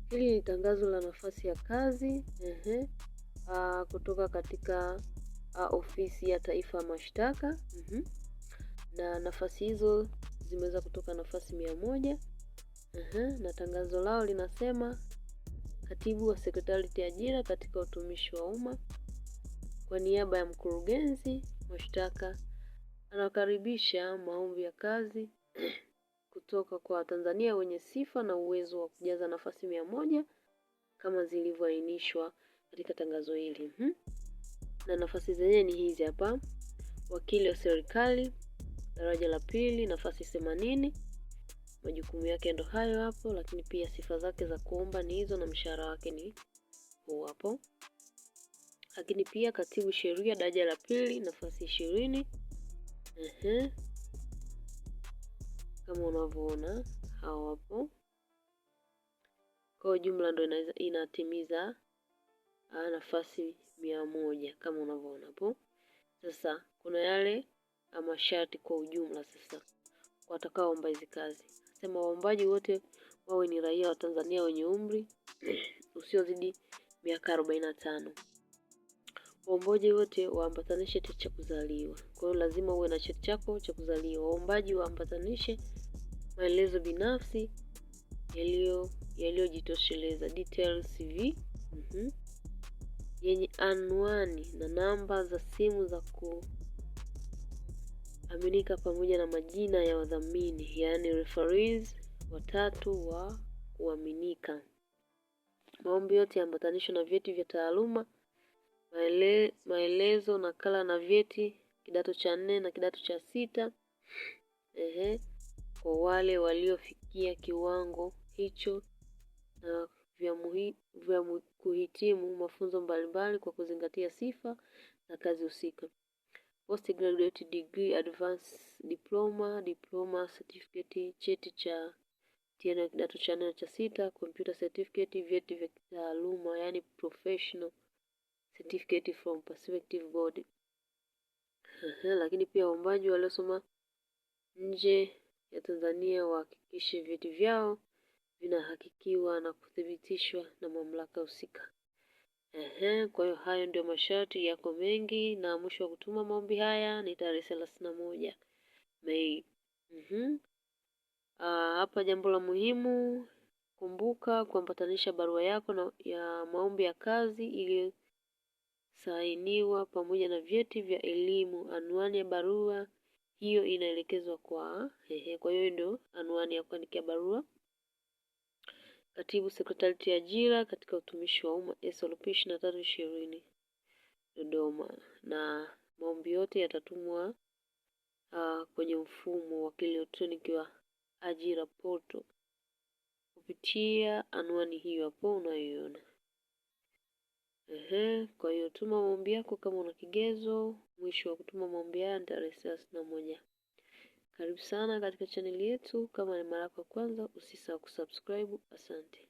Hili ni tangazo la nafasi ya kazi ehe, kutoka katika Ofisi ya Taifa ya Mashtaka Na nafasi hizo zimeweza kutoka nafasi 100 na tangazo lao linasema: Katibu wa Sekretarieti ya Ajira katika Utumishi wa Umma kwa niaba ya Mkurugenzi Mashtaka anakaribisha maombi ya kazi kutoka kwa Watanzania wenye sifa na uwezo wa kujaza nafasi 100 kama zilivyoainishwa katika tangazo hili. Na nafasi zenyewe ni hizi hapa: wakili wa serikali daraja la pili, nafasi 80. Majukumu yake ndo hayo hapo, lakini pia sifa zake za kuomba ni hizo na mshahara wake ni huu hapo. Lakini pia katibu sheria daraja la pili, nafasi 20. Kama unavyoona hao hapo. Kwa ujumla ndo inatimiza nafasi 100 kama unavyoona hapo. Sasa kuna yale masharti kwa ujumla sasa watakaoomba hizi kazi. Sema waombaji wote wawe ni raia wa Tanzania wenye umri usiozidi miaka 45. Waombaji wote waambatanishe cheti cha kuzaliwa. Kwa hiyo lazima uwe na cheti chako cha kuzaliwa. Waombaji waambatanishe maelezo binafsi yaliyojitosheleza detail CV, yenye anwani na namba za simu za kuaminika pamoja na majina ya wadhamini, yaani referees watatu wa kuaminika. Maombi yote yaambatanishwe na vyeti vya taaluma, maelezo, nakala na vyeti kidato cha nne na kidato cha sita. Ehe, kwa wale waliofikia kiwango hicho na vya kuhitimu mafunzo mbalimbali kwa kuzingatia sifa na kazi husika. Postgraduate degree, advanced diploma, diploma certificate, cheti cha mtihani wa kidato cha nne na cha sita, computer certificate, vyeti vya kitaaluma yani professional certificate from prospective board. Lakini pia waombaji waliosoma nje ya Tanzania wahakikishe vyeti vyao vinahakikiwa na kuthibitishwa na mamlaka husika. Ehe, kwa hiyo hayo ndio masharti yako mengi, na mwisho wa kutuma maombi haya ni tarehe 31 Mei. Hapa jambo la muhimu, kumbuka kuambatanisha barua yako na ya maombi ya kazi iliyosainiwa pamoja na vyeti vya elimu. Anwani ya barua hiyo inaelekezwa kwa ehe, kwa hiyo ndio anwani ya kuandikia barua. Katibu Sekretarieti ya Ajira katika Utumishi wa Umma SLP 2320 Dodoma, na maombi yote yatatumwa kwenye mfumo wa kielektroniki wa ajira portal kupitia anwani hiyo hapo unayoiona. Ehe, kwa hiyo tuma maombi yako kama una kigezo. Mwisho wa kutuma maombi haya ni tarehe 31. Karibu sana katika chaneli yetu. Kama ni mara yako ya kwanza, usisahau kusubscribe. Asante.